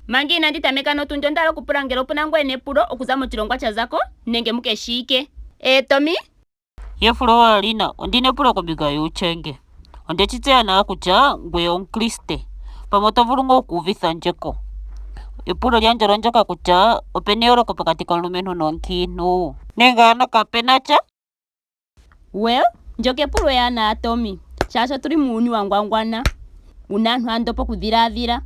Manga inandi tameka notundi onda hala okupula ngele opu na ngu e na epulo okuza mochilongwa cha za ko nenge mukeshiike. Ee Tommy? Ye Floa-Lina, ondi na epulo kombinga yuuchenge. Onde shi tseya nawa kutya ngweye omukriste. Pamwe oto vulu ngaa okuuvitha ndje ko. Epulo lyandje olyo ndyoka kutya opena eyooloko pokati komulumentu nomukiintu? Nenge ano kape na sha? Well, ndyoka epulo ewanawa Tommy, shaashi otuli muuyuni wa ngwangwana, wuna aantu haya ndopa okudhilaadhila.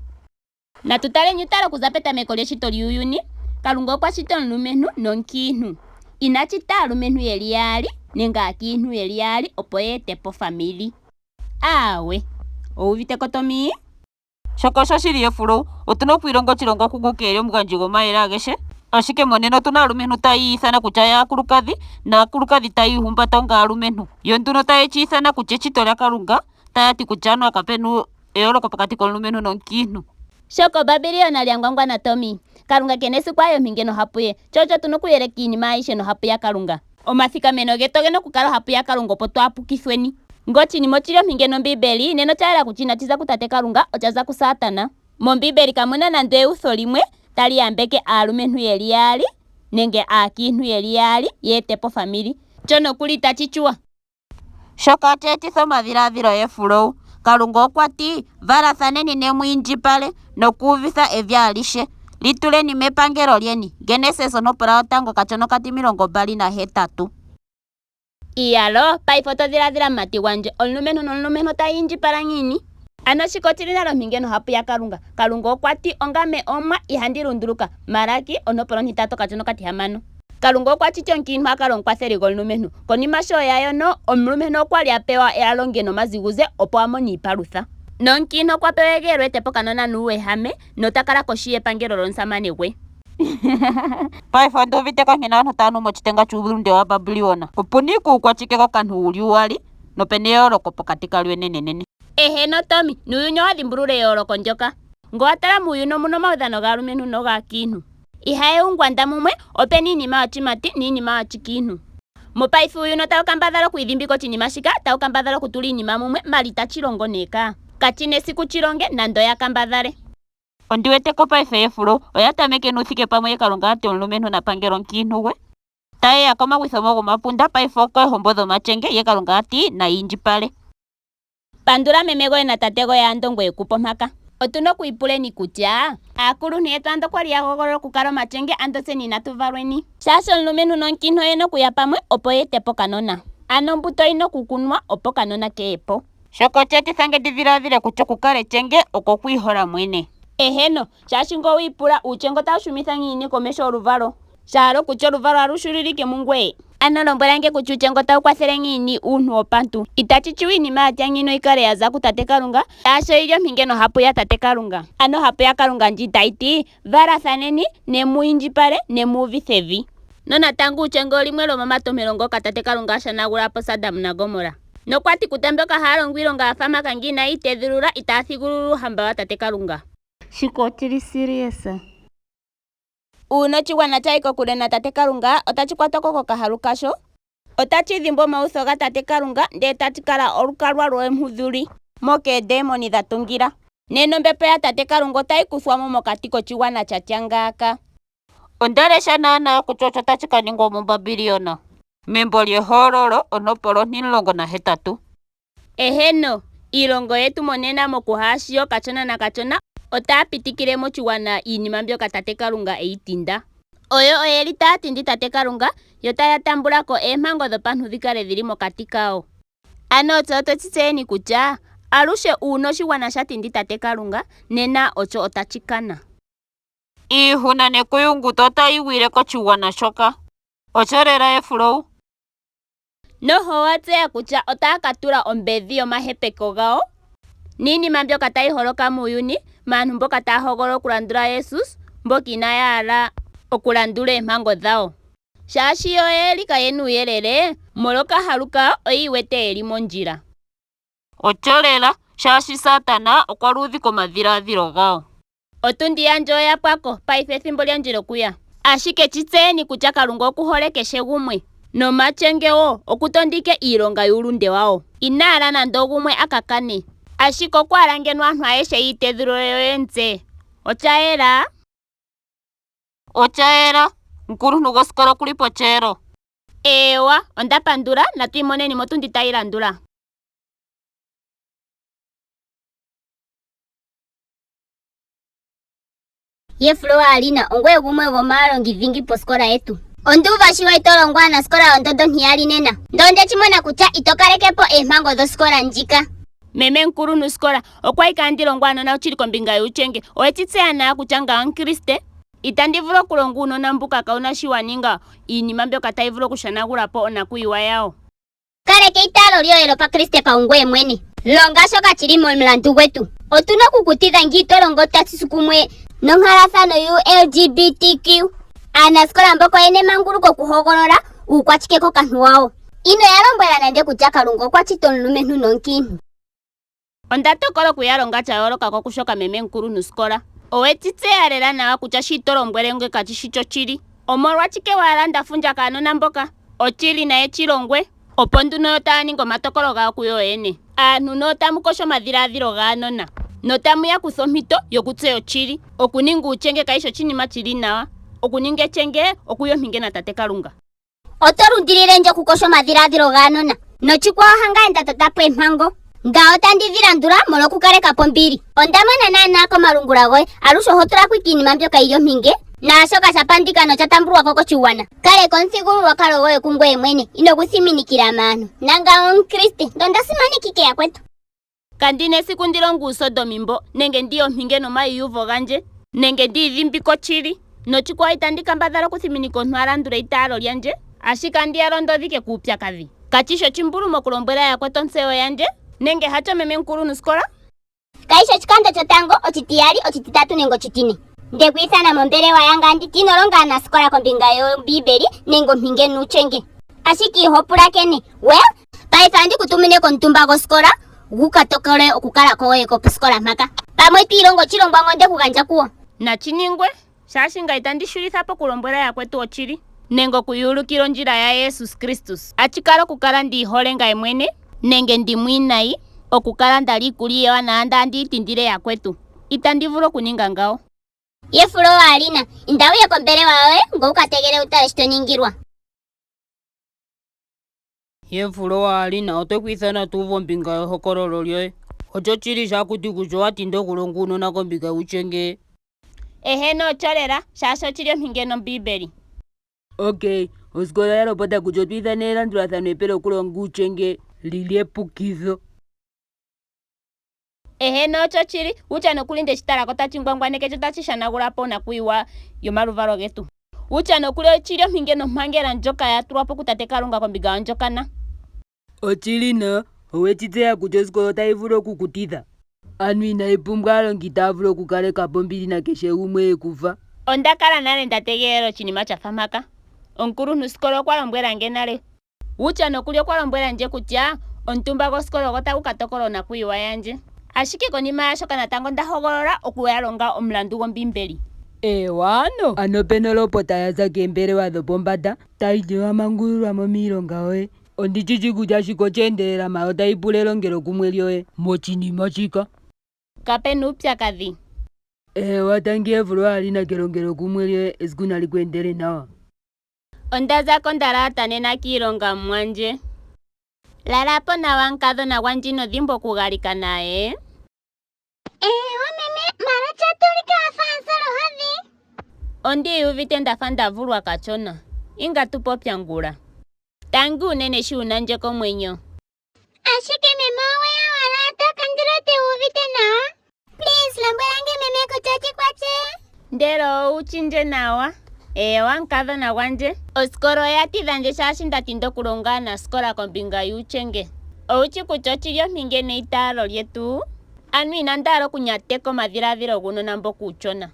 Natu taleni utale okuza petameko lyeshito lyuuyuni, Kalunga okwa shita omulumentu nomukiintu. Ina shita aalumentu ye li yaali nenge aakiintu ye li yaali opo ye ete po ofamili. Aawe. Owu uvite ko Tommy? Shoka oshoshili Efulou. Otu na okwiilonga oshilongwa kungoka e li omugandji gomayele agehe. Ashike monena otu na aalumentu tayi iyithana kutya yo aakulukadhi, naakulukadhi tayi ihumbata onga aalumentu. Yo nduno taye shi ithana kutya eshito lyaKalunga, taya ti kutya anuwa kape na eyooloko pokati komulumentu nomukiintu. Shoka Obabiliona lya ngwangwana Tommy. Kalunga ke na esiku a ye ompinge nohapu ye. Sho osho tu na okuyeleka iinima ayihe nohapu yaKalunga. Omathikameno getu oge na okukala ohapu yaKalunga opo twaa pukithweni. Ngele oshinima oshi li ompinge nOmbiimbeli, nena osha yela kutya inashi za kuTate Kalunga, osha za kuSatana. MOmbiimbeli kamu na nando eutho limwe tali yambeke aalumentu ye li yaali nenge aakiintu ye li yaali ye ete po ofamili. Sho nokuli itashi tsuwa. Shoka oshe etitha omadhiladhilo yefulou. Kalunga okwa ti, Valathaneni ne mu indjipale nokuuvitha evi alihe. Li tuleni mepangelo lyeni. Genesis ontopola yotango okashona okatimilongombali nahetatu. Iyaloo, paife oto dhiladhila mumati gwandje, omulumentu nomulumentu otaya indjipala ngiini? Ano shika oshi li nale ompinge nohapu yaKalunga. Kalunga okwa ti, Ongame Omuwa, ihandi lunduluka. Malaki ontopola ontitatu okashona okatihamano. Kalunga okwa shiti omukiintu a kale omukwatheli gomulumentu. Konima sho ya yono, omulumentu okwa li a pewa a longe nomaziguze opo a mone iipalutha. Nomukiintu okwa pewa egeelo e ete po okanona nuuwehame nota kala kohi yepangelo lyomusamane gwe. Paife ondi uvite ko nkene aantu taya nu moshitenga shuulunde waBabliona. Opu na uukwashike kokantu wu li uwali, nope na eyooloko pokati kalyo enenenene. Eheno Tommy, nuuyuni owa dhimbulula eyooloko ndyoka. Ngele owa tala muuyuni omu na omaudhano gaalumentu nogaakiintu. Ihaye wu ngwanda mumwe, ope na iinima yoshimati niinima yoshikiintu. Mopaife uuyuni otawu kambadhala okwiidhimbika oshinima shika, tawu kambadhala okutula iinima mumwe, mala itashi longo nee kaa. Kashi na esiku shi longe, nando oya kambadhale. Ondi wete ko paife Efulo oya tameke nuuthikepamwe ye Kalunga a ti omulumentu na pangele omukiintu gwe. Taye ya komagwithomo gomapunda paife okeehombo dhomachenge ye Kalunga a ti nayi indjipale. Pandula meme goye na tate goye ando ngoye ku po mpaka. Otu na okwiipuleni kutya, aakuluntu yetu ando kwa li ya hogolola okukala omachenge ando tseni inatu valweni. Shaashi omulumentu nomukiintu oye na okuya pamwe opo ye ete po okanona. Ano ombuto oyi na okukunwa opo okanona ke ye po. Shoka osha etitha nge ndi dhiladhile kutya okukala echenge oko okwiihola mwene. Eheno, shaashi nge owi ipula, uuchenge otau shumitha ngiini komeho oluvalo? Sha hala okutya oluvalo ohalu shulilike mungweye. Ano lombwela nge kutya uuchenge otau kwathele ngiini uuntu wopantu? Itachi tshiwa iinima ya tya ngiino yi kale ya za kuTate Kalunga, shaashi oyi li ompinge nohapu yaTate Kalunga. Ano ohapu yaKalunga ndji tayi ti, Valathaneni, ne mu indjipale, ne mu uvithe evi. Nonatango uuchenge olimwe lwomomatompelo ngoka Tate Kalunga a shanagula po Sodom naGomorra. Nokwa ti kutya mboka haya longo iilonga ya fa mpaka ngele inaya itedhulula itaya thigulula uuhamba waTate Kalunga. Shika ochi li serious. Uuna oshigwana sha yi kokule naTate Kalunga, otashi kwatwa ko kokahalu kasho. Otashi dhimbwa omautho gaTate Kalunga, ndele tashi kala olukalwa lwoomhudhuli, moka eedemoni dha tungila. Nena ombepo yaTate Kalunga otayi kuthwa mo mokati koshigwana sha tya ngaaka. Onda lesha naanaa kutya osho tashi ka ningwa muBabiliona. Membo lyEhololo, ontopolwa ontimulongo nahetatu. Eheno, iilongo yetu monena mokuhaashiyo kashona nakashona otaa pitikile moshigwana iinima mbyoka Tate Kalunga e yi tinda. Oyo oye li taa tindi Tate Kalunga, yo taya tambula ko eempango dhopantu dhi kale dhi li mokati kawo. Ano otse otwe tshi tseyeni kutya, alushe uuna oshigwana sha tindi Tate Kalunga, nena osho otashi kana. Iihuna nekuyunguto otayi gwile koshigwana shoka. Osho lela Efulou. Noho owa tseya kutya otaya ka tula ombedhi yomahepeko gawo niinima mbyoka tayi holoka muuyuni maantu mboka taya hogolola okulandula Jesus, mboka inaaya hala okulandula eempango dhawo. Shaashi yo oye li kaye na uuyelele, molwokahalu kawo oyi iwete ye li mondjila. Osho lela, shaashi Satana okwa luudhika omadhiladhilo gawo. Otundi yandje oya pwa ko, paife ethimbo lyandje lyokuya. Ashike tshi tseyeni kutya Kalunga oku hole keshe gumwe. Nomachenge wo, oku tondike iilonga yuulunde wawo. Ina hala nando ogumwe a ka kane. Ashike okwa hala ngeno aantu ayeshe yi itedhulule yo ye mu tseye. Ocha yela? Ocha yela. Omukuluntu gosikola oku li pocheelo. Eewa, onda pandula, natu imoneni motundi tayi landula. Ye Floa Alina, ongoye gumwe gomaalongi dhingi posikola yetu. Ondu uva shiwa ito longo aanasikola yondondo ntiyali nena. Ndele onde shi mona kutya ito kaleke po eempango dhosikola ndjika. Meme omukuluntusikola, okwa yi kaandi longo aanona oshili kombinga yuuchenge. Owe shi tseya nawa kutya ngame Omukriste. Itandi vulu okulonga uunona mbuka kawu na shi wa ninga iinima mbyoka tayi vulu okushanagula po onakuyiwa yawo. Kaleka eitaalo lyoye lopakriste paungweye mwene. Longa shoka shi li momulandu gwetu. Otu na oku ku tidha ngele ito longo tashi tsu kumwe nonkalathano yoLGBTQ. Aanasikola mboka oye na emanguluko okuhogolola uukwashikekokantu wawo. Ino ya lombwela nande kutya Kalunga okwa shita omulumentu nomukiintu. Onda tokola oku ya longa sha yooloka ko kushoka meme omukuluntusikola. Owe shi tseya lela nawa kutya shi to lombwele ndje kashi shi shoshili. Omolwashike wa hala nda fundja kaanona mboka? Oshili naye shi longwe, opo nduno yo taya ningi omatokolo gawo kuyo yene. Aantu ne otamu kosho omadhiladhilo gaanona, notamu ya kutha ompito yokutseya oshili. Okuninga uuchenge kashi shi oshinima shi li nawa. Okuninga echenge okuya ompinge naTate Kalunga. Oto lundilile ndje okukosha omadhiladhilo gaanona, nochikwawo hangaye nda tota po eempango. Ngaye otandi dhi landula molwokukaleka po ombili. Onda mona naanaa komalungula goye, alushe oho tula ko ike iinima mbyoka yi li ompinge naashoka sha pandika nocha tambulwa ko koshigwana. Kaleka omuthigululwakalo goye kungweye mwene, ino gu thiminikila maantu. Nangame Omukriste, ndele onda simaneka ike yakwetu. Kandi na esiku ndi longe uusodomi mbo, nenge ndi ye ompinge nomaiyuvo gandje, nenge ndi idhimbike oshili. Noshikwawo itandi kambadhala okuthiminika omuntu a landule eitaalo lyandje, ashike andi ya londodhike kuupyakadhi. Kashi shi oshimbuluma okulombwela yakwetu ontseyo yandje, nenge hacho meme mukuluntusikola? Kashi shi oshikando shotango, oshitiyali, oshititatu nenge oshitine nde ku ithana mombelewa yange andi ti ino longa aanasikola kombinga yOmbiibeli nenge ompinge nuushenge. Ashike iho pulakene. Well, paife andi ku tumine komutumba gosikola gu ka tokole okukala koye koposikola mpaka. Pamwe twi ilongo oshilongwa ngo nde ku gandja kuwo. Nachi ningwe, shaashi ngaye itandi shulitha po okulombwela yakwetu ochili, nenge oku ya ulukila ondjila yaJesus Kristus. Achi kala okukala ndi ihole ngaye mwene, nenge ndi mwiinayi, okukala nda lya iikulya iiwanawa ndele andi yi tindile yakwetu. Itandi vulu okuninga ngawo. Ye Floa Alina, inda wu ye kombelewa yoye ngoye wu ka tegele wu tale shi to ningilwa. Ye Floa Alina, ote ku ithana tu uve ombinga yehokololo lyoye. Oshoshili sho haku ti kutya owa tinda okulonga uunona kombinga yuushenge? Eheno, osho lela, shaashi oshi li ompinge nOmbiibeli. Ok, osikola oya lopota kutya otwa ithana elandulathano epe lyokulonga uushenge li li epukitho. Eheno, osho oshili, kutya nokuli nde shi tala ko tashi ngwangwaneke sho tashi shanagula po onakuyiwa yomaluvalo getu. Kutya nokuli oshi li ompinge nompangela ndjoka ya tulwa po kuTate Kalunga kombinga yondjokana. Oshili na owe shi tseya kutya osikola otayi vulu oku ku tidha? Ano inayi pumbwa aalongi taya vulu okukaleka po ombili nakehe gumwe ye ku fa. Onda kala nale nda tegelela oshinima sha fa mpaka. Omukuluntusikola okwa lombwela nge nale. Wutya nokuli okwa lombwela ndje kutya omutumba gosikola ogo tagu ka tokola onakuyiwa yandje. Ashike konima yaashoka natango onda hogolola oku ya longa omulandu gOmbiimbeli. Eewa ano. Ano opena olopota ya za keembelewa dhopombanda tayi ti owa mangululwa mo miilonga yoye. Ondi shi shi kutya shika osha endelela mala otayi pula elongelokumwe lyoye moshinima shika. Kape na uupyakadhi. Eewa tangi evulo Alina kelongelokumwe lyoye esiku nali ku endele nawa. Onda za ko nda laata nena kiilonga mumwandje. Lala po nawa mukadhona gwandje ino dhimbwa okugalikana ee. Eewa meme, mala chatulika a fa a sa oluhodhi. Ondi iyuvite nda fa nda vulwa kachona. Inga tu popya ngula. Tangi unene shi wuna ndje komwenyo. Ashike meme oweya wa laata kandi lwete wu uvite nawa. Please lombwelange meme kutya ochikwatye. Ndele owuchi ndje nawa. Eewa mukadhona gwandje. Osikola oya tidha ndje shaashi nda tinda okulonga aanasikola kombinga yuuchenge. Owuchi kutya ochi li ompinge neitaalo lyetu? Ano inandi hala okunyateka omadhiladhilo guunona mboka uuchona.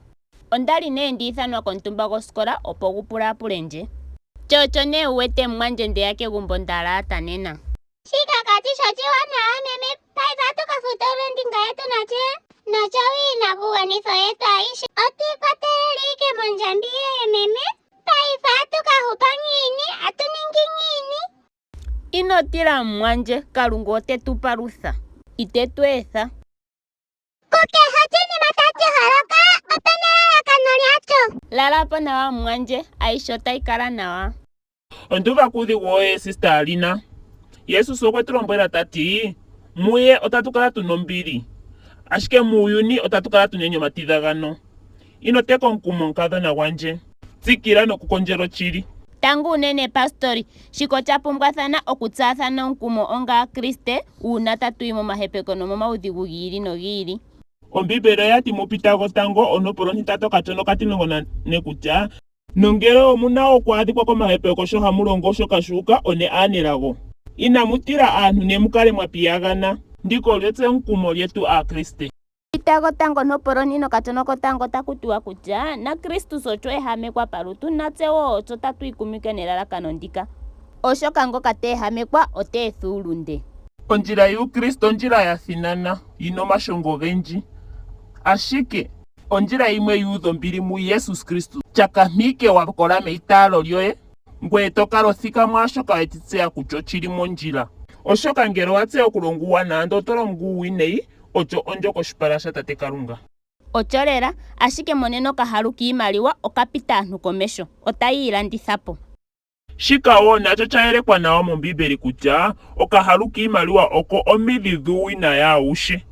Onda li nee ndi ithanwa komutumba gosikola opo gu pulaapule ndje. Cho osho nee wu wete mumwandje nde ya kegumbo nda laata nena. Shika kashi shi oshiwanawa meme, paife atu ka futa olendinga yetu natse noshowo iinakugwanithwa yetu ayihe. Otwi ikwatelela ike mondjambi yoye meme, paife atu ka hupa ngiini, atu ningi ngiini? Ino tila mumwandje, Kalunga ote tu palutha. Ite tu etha. Kukehe oshinima tashi holoka opena elalakano lyasho. Lala po nawa mumwandje, ayihe otayi kala nawa. Onduuva kuudhigu woye sister Alina. Jesus okwe tu lombwela ta ti, muye otatu kala tu na ombili, ashike muuyuni otatu kala tu neni omatidhagano. Ino teka omukumo mukadhona gwandje. Tsikila nokukondjela ochili. Tango unene pastori, shika ocha pumbwathana okutsaathana omukumo ongaakriste uuna tatu yi momahepeko nomomaudhigu gi ili nogi ili. Ombiimbeli oya ti muPita gotango ontopolwa ontintatu okatyo okatimulongo nane kutya, Nongele omu na okwaadhikwa komahepeko sho hamu longo shoka shu uka, one aanelago. Inamu tila aantu ne mu kale mwa piyagana. Ndika olyo etsomukumo lyetu Aakriste. Pita gotango ntopolo nokatono kotango otaku tiwa kutya naKristus osho ehamekwa palutu, natse wo osho tatu ikumike nelalakano ndika. Oshoka ngoka te ehamekwa ote etha uulunde. Ondjila yUukriste ondjila ya thinana, yi na omashongo ogendji. Ashike ondjila yimwe yu udha ombili muJesus Kristus. Tyakamike wa kola meitaalo lyoye, ngoye to kala othika mwaashoka we shi tseya kutya oshi li mondjila. Oshoka ngele owa tseya okulonga uuwanawa ndele oto longo uuwinayi, Ocho ondjo koshipala shaTate Kalunga. Ocho lela, ashike monena okahalu kiimaliwa oka pita aantu komesho. Otayi ilanditha po. Shika wo nasho sha yelekwa nawa mOmbiibeli kutya okahalu kiimaliwa oko omidhi dhuuwinayi awushe.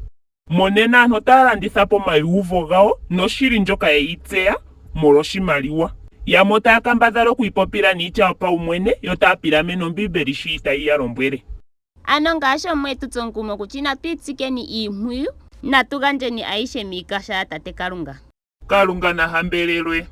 Monena aantu otaya landitha po omaiuvo gawo noshili ndjoka ye yi tseya molwoshimaliwa. Yamwe otaya kambadhala okwiipopila niitya yopaumwene yo taya pilamene Ombiibeli shi tayi ya lombwele. Ano ngaashi Omuwa e tu tsu omukumo kutya inatu itsikeni iimpwiyu, natu gandjeni ayihe miikaha yaTate Kalunga. Kalunga na hambelelwe.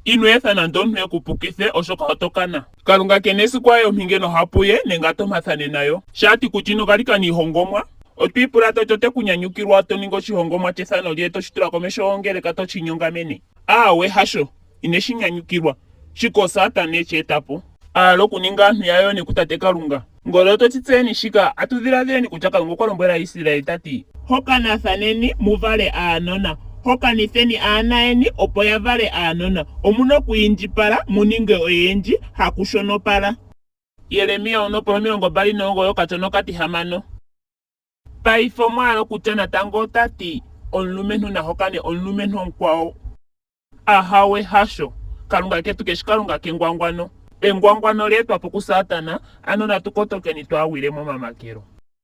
Ino etha nando omuntu e ku pukithe, oshoka oto kana. Kalunga ke na esiku a ye ompinge nohapu ye nenge a tompathane nayo. Sho a ti kutya ino galikana iihongomwa, otwi ipula to ti ote ku nyanyukilwa to ningi oshihongomwa chethano lye e to shi tula komeho gongeleka to shi inyongamene. Aawe, hasho. Ine shi nyanyukilwa. Shika oSatana e shi eta po. A hala okuninga aantu ya yone kuTate Kalunga. Ngele otwe shi tseyeni shika, atu dhiladhileni kutya Kalunga okwa lombwela Aaisraeli ta ti. Hokanathaneni, mu vale aanona. Hokanitheni aana yeni, opo ya vale aanona. Omu na okwiindjipala, mu ninge oyendji, hakushonopala. Jeremia ontopolwa 29 okatyo okatihamano. Paife omwa hala okutya natango ota ti omulumentu na hokane omulumentu omukwawo? Ahawe, hasho. Kalunga ketu ke shi Kalunga kengwangwano. Engwangwano olye etwa po kuSatana, ano natu kotokeni twaa gwile momamakelo.